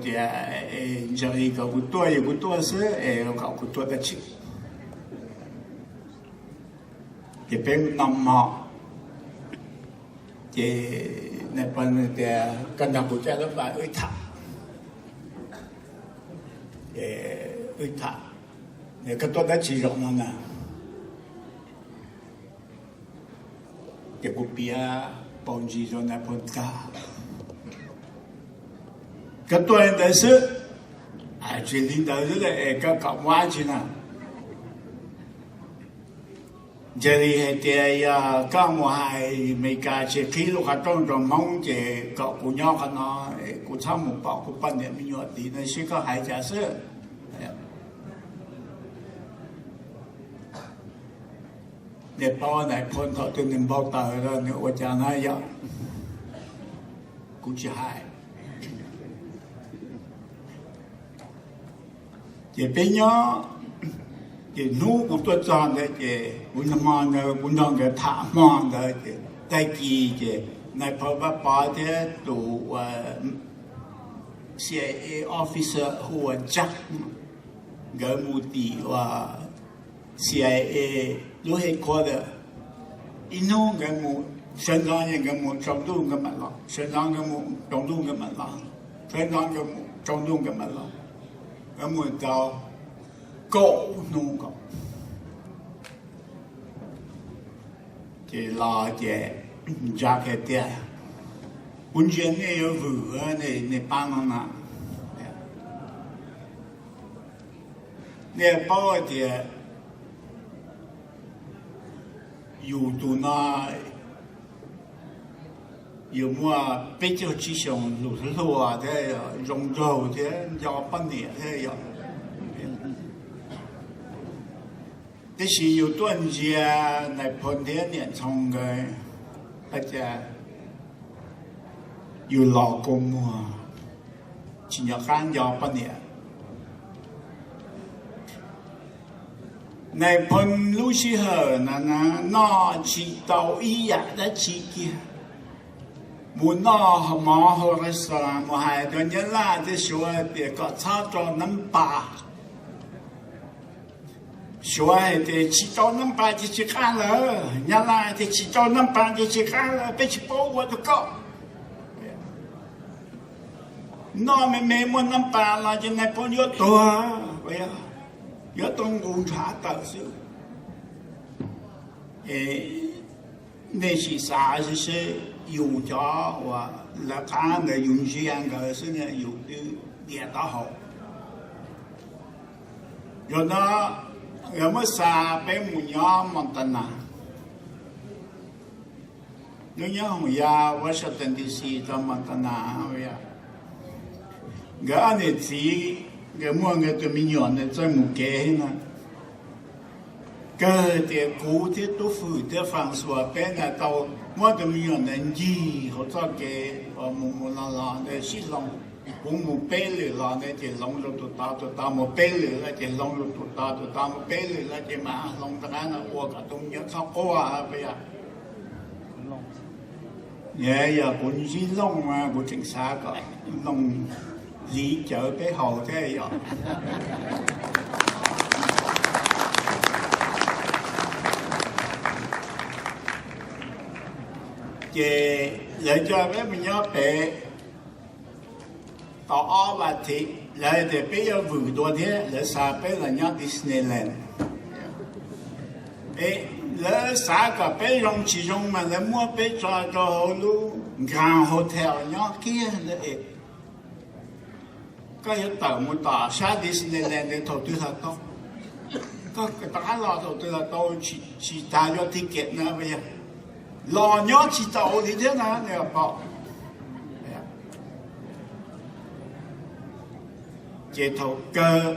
tias, Ntseeg kom kuv tuaj, yog kuv tuaj xwb es kom kuv tuaj dab tsi? Ces peb noj mov, ces nais phoo tias, Koj nrog kuv coj lub pas wb tham. Wb tham, koj tuaj dab tsi zaum no na? Ces kuv piav paus ntsis rau nais phoo tag, Koj tuaj li ntawd xwb, tsis li ntawd xwb es koj kom ua dab tsi na? Ntshe li hais tias yog koj mus hais Amelikas tsis qhib lub qhov rooj rau Hmoob ces kom kuv nyob qhov no, kuv txhob mus pom kuv poj niam me nyuam tid no seb koj hais cas xwb. Nej paub nais phoo thaum twg nws npau taws los nws ua cas na yom? Kuv tsis hais. Ces peb nyob, ces hnub kuv tuaj txog ntawd ces kuv hmo ntawd kuv nrog nkawd tham hmo ntawd ces tag kis ces nais phoo Vaj Pov thiab tus CIA officer hu ua Jack, nkawd mus tim ua CIA lub headquarter. Ib hnub nkawd mus, sawv ntxov nkawd mus tsaus ntuj nkawd mam los, sawv ntxov nkawd mus tsaus ntuj nkawd mam los, sawv ntxov nkawd mus tsaus ntuj nkawd mam los. Nkawd mus tau kaum hnub nkaus. Ces los ces Jack hais tias, Kuv ntsia nej yuav vwm nej pab no na. Nej paub hais tias yus tus no yuav muaj peb caug tsib xyoos lus hluas thiab zoo nraug thiab nco poj niam thiab yom. Tiam sis yus tuaj ntsia nais phoo thiab niam ntxhoo nkawd, ua cas yus los kua muag, tsis nco qab nco poj niam. Nais phoo lub sij hawm na noj tsis tau ib yam dab tsi kiag. Mus noj mov hauv restaurant mus hais rau Nyab Laj thiab Suav tias kom txhob rau nab pas. Suav hais tias tsis rau nab pas ces tsis qab lawm, Nyab Laj hais tias tsis rau nab pas ces tsis qab lawm, peb tsis paub ua rau koj. Noj me me muaj nab pas los ces nais phoo yuav tuag, yuav tau nqus ntshav tawm xwb. Nej sim xav seb, yus cov uas lawv qab ntawd yus ntsia nkawd xwb na yus twb diam taub hau. Zaum no nkawd muab xa peb mus nyob Montana. Lub nyob hoom yas Washington D C rau Montana, nkawd ob niam txiv nkawd muaj nkawd tus me nyuam ntawd txawj mus kev na. Kawg tias kuv thiab Tub Fwm thiab Fas Xuas peb na tau muab tus me nyuam ntawd ncig hauv txoj kev uas mus mus los los ntawd sib hloov. Kuv mus peb lwm los ntawd ces hloov rau tus tod, tus tod mus peb lwm lawm ces hloov rau tus tod, tus tod mus peb lwm lawm ces mam hloov rov qab no ua kom tus me nyuam txhob quaj. Yog kuv ntsib Looj mas kuv tseem xav kom Looj hliv cawv peb haus thiab yom. Ces lawv coj peb mus nyob pem tau ob vas thiv, lawv tias peb yuav vwm dua thiab lawv xa peb los nyob Disneyland. Lawv xav kom peb zoo tsis zoo mas lawv muab peb tso rau hauv lub Grand Hotel nyob kiag ntawd es koj yuav tawm mus tom sab Disneyland thaum twg los tau, koj rov qab los thaum twg los tau, tsis tas yuav ticket na. Los nyob tsis tau li thiab na, pom. Ces thaum kawg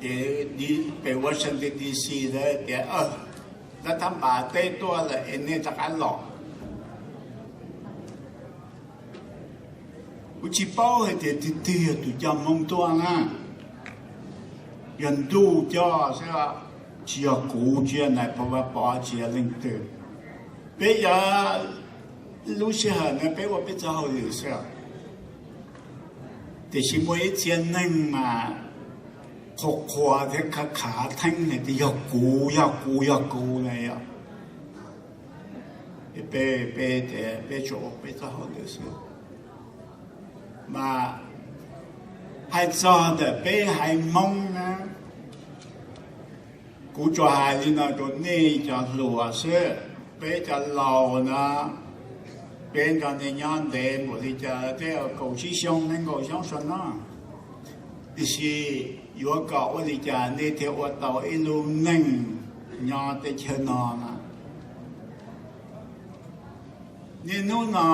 ces pem Washington D C lawv tias, Lawv thab npas teb tuaj lawm es nej rov qab los. Kuv tsis paub hais tias twg twg yog tus coj Hmoob tuaj na, yog ntuj coj xwb, tsis yog kuv, tsis yog nais phoo Vaj Pov, tsis yog leej twg. Peb yog lub sij hawm no peb ua peb txoj hauj lwm xwb. Tiam sis muaj ib txhia neeg mas qhuas qhuas thiab khav khav theeb hais tias yog kuv, yog kuv, yog kuv na yom. Peb, peb, peb tsuas ua peb txoj hauj lwm xwb. Mas hais txog ntawm peb haiv Hmoob na, kuv tsuas hais li no rau nej cov hluas xwb. Peb cov laus na, peb nrog nej nyob ntev npaum li cas, tej kaum tsib xyoo, nees nkaum xyoo saum no, tiam sis yuav kom ua li cas nej thiaj ua tau ib lub neej nyob teb chaws no na. Niaj hnub no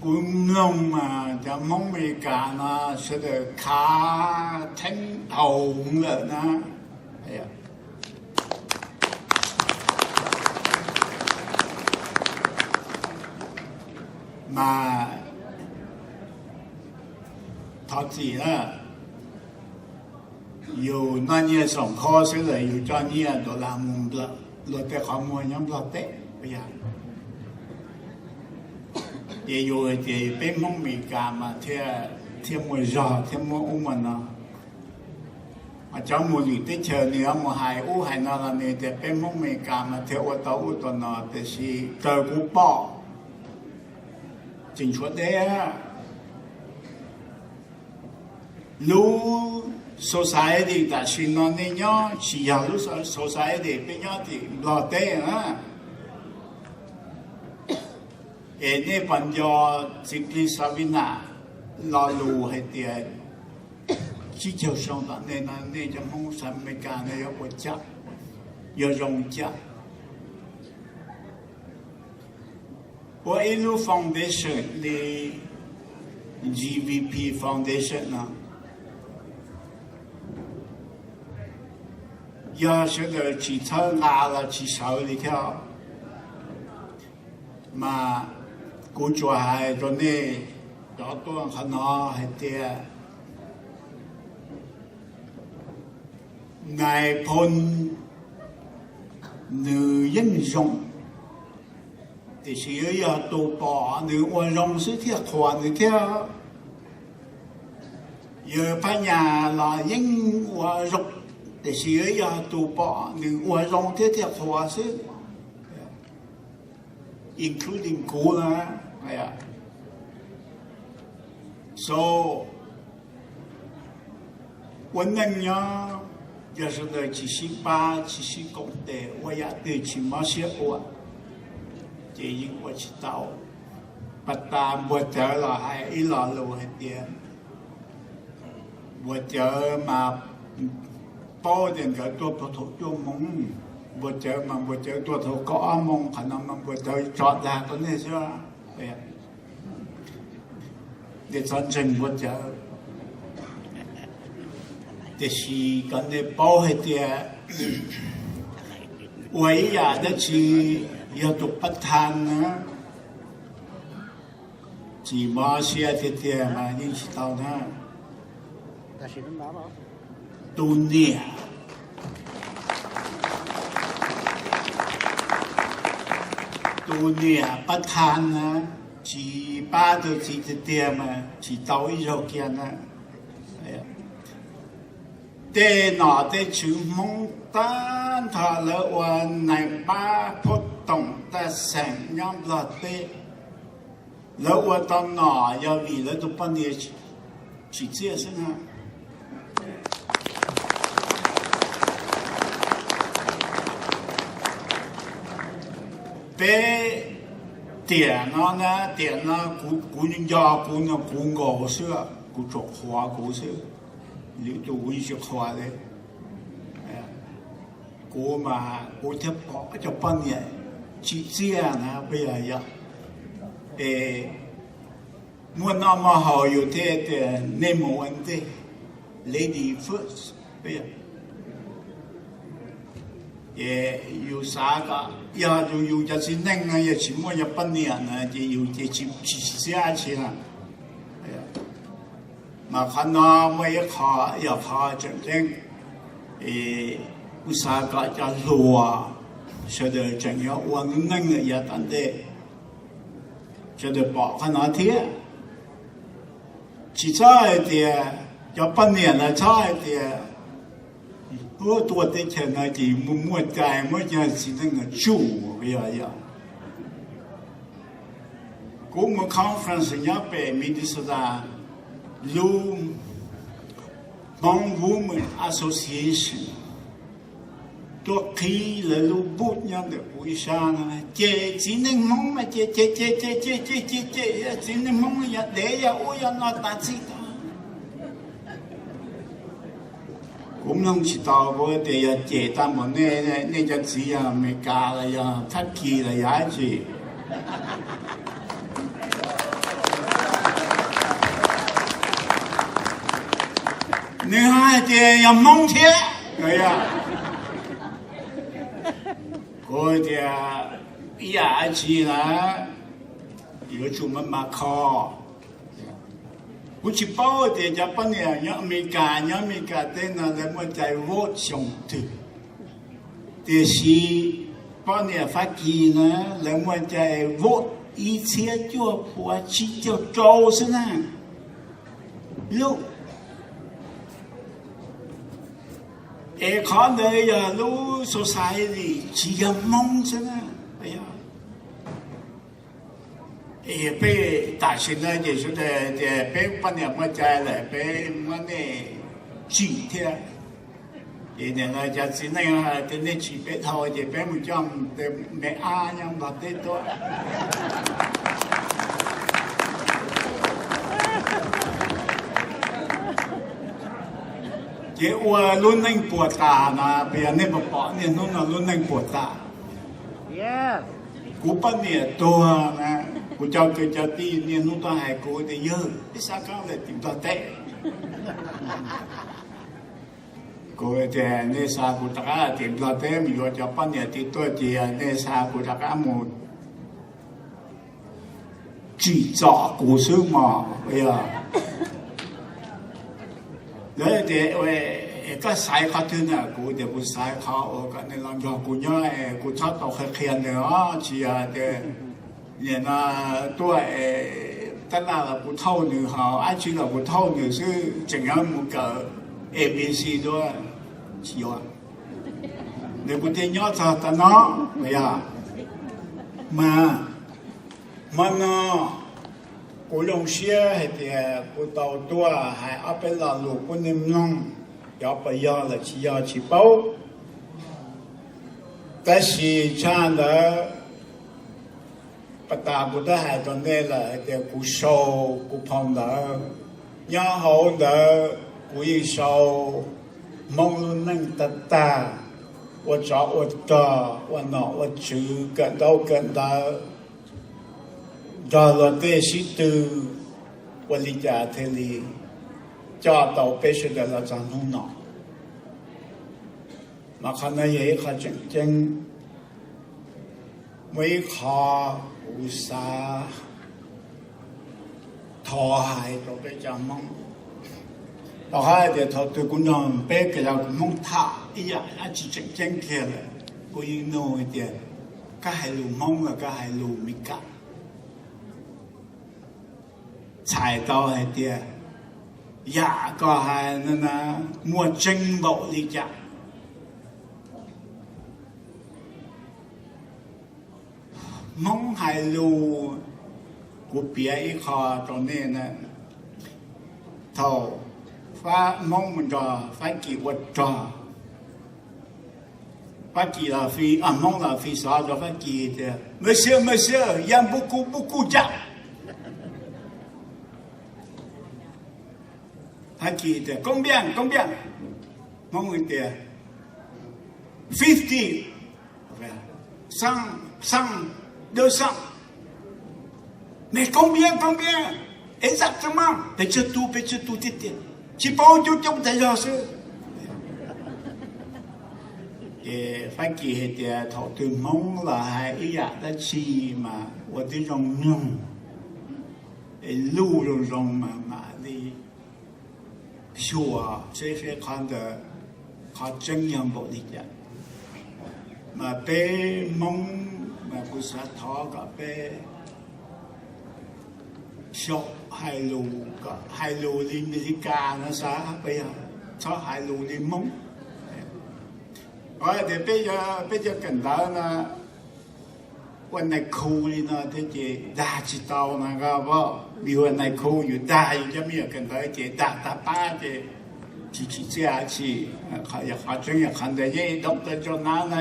kuv mloog mas cov Hmoob Amelikas no sawv daws khav theeb dhau lawm na. Mas thov txim na, yus noj nyiaj xoom khob xwb los yus coj nyiaj dollar mus nplawm luag tej qhov muag nyob Nplog teb. Ces yus hais tias peb Hmoob Amelikas mas thiaj, thiaj muaj zog thiab muaj ub muaj no. Mas cov mus lwm teb chaws nws yuav mus hais ub hais no los nws tias peb Hmoob Amelikas mas thiaj ua tau ub tau no, tiam sis raws kuv pom tseem tshuav deb. Lub society tam sim no nej nyob tsis yog lub society peb nyob tim Nplog teb na. Es nej puas nco txiv plig Savina lo lus hais tias tsib caug xyoo tom ntej no nej cov Hmoob Amelikas no yuav ua cas, yuav zoo cas? Ua ib lub foundation li G V P Foundation no, yog sawv daws tsis txhawb nqa los tsis sawv li thiab. Mas kuv tsuas hais rau nej cov tuaj qhov no hais tias nais phoo nws yeej zoo, tiam sis yuav yog tus pom nws ua zoo xwb thiaj qhuas nws thiab. Yawg Phaj Nyas los yeej ua zoo, tiam sis yuav yog tus pom nws ua zoo thiab thiaj qhuas xwb, including kuv na. So, ua neej nyob, yog sawv daws tsis sib pab tsis sib koom tes, ua yam twg tsis mob siab ua, ces yeej ua tsis tau. Pas tas Npuag Cawv los hais ib lo lus hais tias, Npuag Cawv mas paub tias nkawd tuaj puag thaum cuaj moos, Npuag Cawv mas Npuag Cawv tuaj thaum kaum ob moos, qhov no mas Npuag Cawv tso dag rau nej xwb. Nej txhob ntseeg Npuag Cawv. Tiam sis kom nej paub hais tias ua ib yam dab tsi yog tus pab thab na, tsis mob siab tiag tiag mas yeej tsis tau na. Tus niam, tus niam pab thab na, tsis pab tus txiv tiag tiag mas tsis tau ib zaug kiag na. Tej nom tej tswv Hmoob tag nrho lawv ua nais pab phob toom taj xeem nyob Nplog teb, lawv ua tau nom yog vim lawv tus poj niam tsim txiaj xwb na. Peb tiam no na, tiam no kuv nco kuv no kuv nkaus xwb, kuv tsuas qhuas kuv xwb, lwm tus kuv yeej tsis qhuas li. Kuv mas kuv thiaj pom cov poj niam tsim txiaj na, puas yog? Es muaj noj muaj haus yus thiaj tias nej mus ua ntej, lady first, puas yog? Ces yus xav kom yog yus, yus cov txiv neej no yog tsis muaj cov poj niam na ces yus ces tsis, tsis txiaj dab tsi na. Mas qhov no muaj ib qho yog qhov tseem ceeb, kuv xav kom cov hluas sawv daws tseem yuav ua neej lawm yav tom ntej, sawv daws pom qhov no thiab. Tsis txhob hais tias, cov poj niam lawv txhob hais tias, ua tuaj teb chaws no ces muaj muaj cai muab cov txiv neej no tsuj, yog yog. Kuv mus conference nyob pem Minnesota, lub Hmong Women Association tuaj qhib lawv lub booth nyob ntawm kuv ib sab no, ces txiv neej Hmoob mas ces ces ces ces ces ces ces ces txiv neej Hmoob yog dev yog ub yog no tas txij tag. Kuv mloog tsis tau, kuv tias yog cem tag npaum nej, nej cov txiv yog Amelikas los yog Fab Kis los yog dab tsi. Nws hais tias yog Hmoob thiab. Kuv tias ib yam dab tsi na, yuav tsum maj mam kho. Kuv tsis paub tias cov poj niam nyob Amelikas, nyob Amelikas teb no lawv muaj cai vote xyoo twg, tiam sis poj niam Fab Kis na lawv muaj cai vote ib txhiab cuaj puas tsib caug rau xwb na. Lub, es qhov ntawd yog lub society tsis yog Hmoob xwb na. Peb tam sim no ces sawv daws tias peb poj niam muaj cai lawm peb muab nej tsim thiab. Ces nim no cov txiv neej tias nej tsim peb dhau ces peb mus coj me ab nyob Nplog teb tuaj. Ces ua lub neej puas tas no, puas yog nej puas pom niaj hnub no lub neej puas tas? Kuv poj niam tuag na, kuv cov kwv cov tij niaj hnub tuaj hais kuv tias yawg, peb xav koj lawm tim Nplog teb. Kuv tias nej xa kuv rov qab tim Nplog teb mus yuav cov poj niam tim tuaj ces nej xa kuv rov qab mus tsim txom kuv xwb mog. Lawv tias koj xaiv qhov twg na, kuv tias kuv xaiv qhov uas kom nws los nrog kuv nyob es kuv txhob tau qhia qhia nws os, tsis yog tias nim no tuaj tab laj los kuv thauj nws, ho dab tsi los kuv thauj nws xwb, tseem yuav mus kawm A B C duab, tsis yuav. Nws kuv thiaj nyob txog tav no, yog. Mas hmo no kuv zoo siab hais tias kuv tau tuaj hais ob peb lo lus pub nej mloog, cov puas yog los tsis yog tsis paub. Tab sis tshaj ntawd, pas tas kuv twb hais rau nej lawm hais tias kuv sau kuv phau ntawv, nyob hauv ntawd kuv yeej sau Hmoob lub neej tag tag, ua tsov ua rog, ua nom ua tswv, kawm ntaub kawm ntawv, nrog luag tej sib tw, ua li cas thiaj li coj tau peb sawv daws los txog hnub no. Mas qhov no yog ib qho tseem ceeb. Muaj ib qho kuv xav thov hais rau peb cov Hmoob, rau qhov hais tias thaum twg kuv nrog peb cov Hmoob tham ib yam dab tsi tseem ceeb kiag lawm, kuv yeej nug hais tias koj hais lus Hmoob los koj hais lus Meskas? Txhais tau hais tias yam koj hais no muaj tseeb npaum li cas. Hmoob hais lus, kuv piav ib qho rau nej na. Thaum Hmoob mus nrog Fab Kis ua rog, Fab Kis los, Hmoob los fi xov rau Fab Kis tias monsieur, monsieur, ya beaucoup, beaucoup ya. Fab Kis tias combien, combien? Hmoob tias fifty, cent, cent, deux cents. Mais combien, combien? Exactement, peb tsawg tus, peb tsawg tus tiag tiag, tsis paub, coob coob tas zog xwb. Ces Fab Kis hais tias thaum twg Hmoob los hais ib yam dab tsi mas ua tib zoo mloog, luj zoo zoo mas mam li xyuas seb seb qhov ntawd qhov tseeb yog npaum li cas. Mas peb Hmoob mas kuv xav thov kom peb xyaum hais lus, hais lus li Meskas no xav, txhob hais lus li Hmoob. Tias peb cov kawm ntawv no ua nais khu li no thiab ces dag tsis tau no, vim ua nais khu yus dag yus cov me nyuam kawm ntawv ces dag tag pab ces tsis tsim txiaj tsi. Qhov tseeb yog qhov ntawd, yeej doctor Jonas na,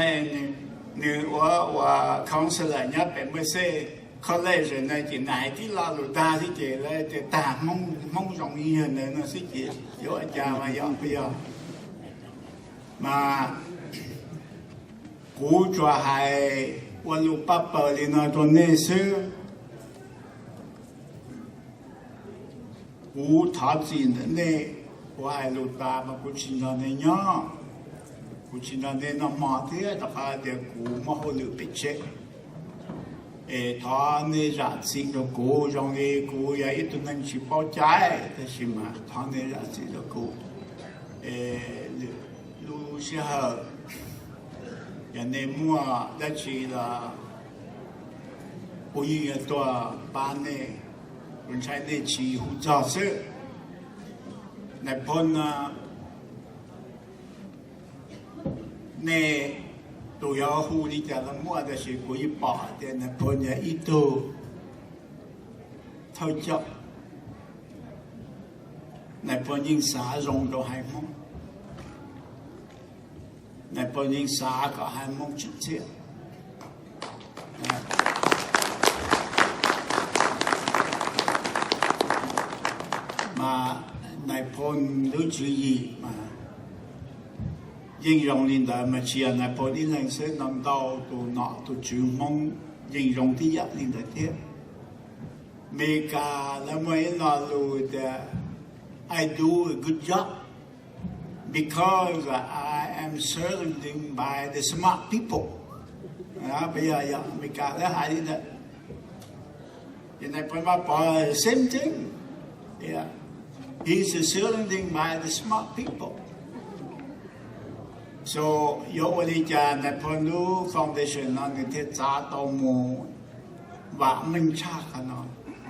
nws ua ua counselor nyob pem Mercy College no ces nws hais tib lo lus dag xwb ces lawv tias tag Hmoob, Hmoob zoo li yawg ntawd no xwb ces yuav ua cas mas yog puas yog? Mas kuv tsuas hais ua lus paj paws li no rau nej xwb. Kuv thov txim ntawm nej, kuv hais lus tas mas kuv tsis nrog nej nyob, kuv tsis nrog nej noj hmo thiab rau qhov tias kuv muaj hauj lwm pem tsev. Es thov nej zam txim rau kuv, zoo li kuv yog ib tug neeg tsis paub cai, tab sis mas thov nej zam txim rau kuv. Es lwm lub sij hawm yog nej muaj dab tsi los kuv yeej yuav tuaj pab nej, kuv ntshai nej tsis hu txog xwb. Nais phoo no, nej tus yuav hu li cas los muaj, tab sis kuv yeej pom tias nais phoo yog ib tug thawj coj. Nais phoo yeej xav zoo rau haiv Hmoob, nais phoo yeej xav kom haiv Hmoob tsim txiaj. Mas nais phoo lub tswv yim mas yeej zoo li ntawd, mas tsis yog nais phoo ib leeg xwb, ntau ntau tus nom tus tswv Hmoob yeej zoo tib yam li ntawd thiab. Meskas lawv muaj ib lo lus tias I do a good job because I am surrounded by the smart people. Yog, yog Meskas lawv hais li ntawd. Ces nais phoo Vaj Pov same thing, he's surrounded by the smart people. So yuav ua li cas nais phoo lub foundation no nws thiaj txav tau mus vam meej tshaj qhov no?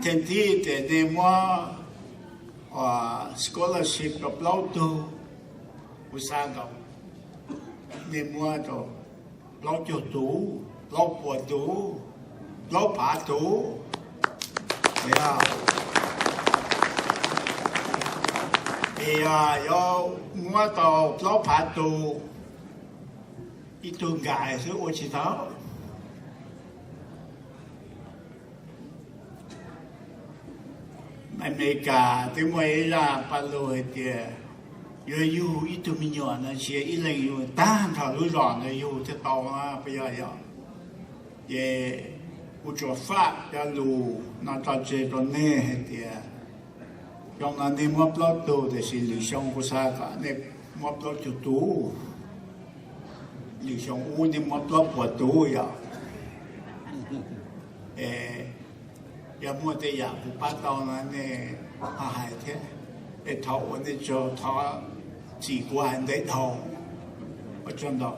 Theej tib tias nej muab scholarship rau plaub tug, kuv xav kom nej muab rau plaub caug tus, plaub puas tus, plaub phav tus. Es yog yuav muab tau plaub phav tus, ib tug nkais xwb ua tsis tau. Amelikas twb muaj ib zaj paj lug hais tias yuav yug ib tug me nyuam no ntshai ib leeg yug tag nrho lub zos ntawd yug thiaj tau, puas yog? Yog ces kuv tsuas faj cov lus no tso tseg rau nej hais tias xyoo no nej muab plaub tug, tiam sis lwm xyoo kuv xav kom nej muab plaub caug tus, lwm xyoo ub nej muab plaub puas tus yom. Yog muaj tej yam kuv pab tau no nej ho hais thiab. Es thaum uas nej tsaug thov txim kuv hais ntev dhau, ua tsaug ntau.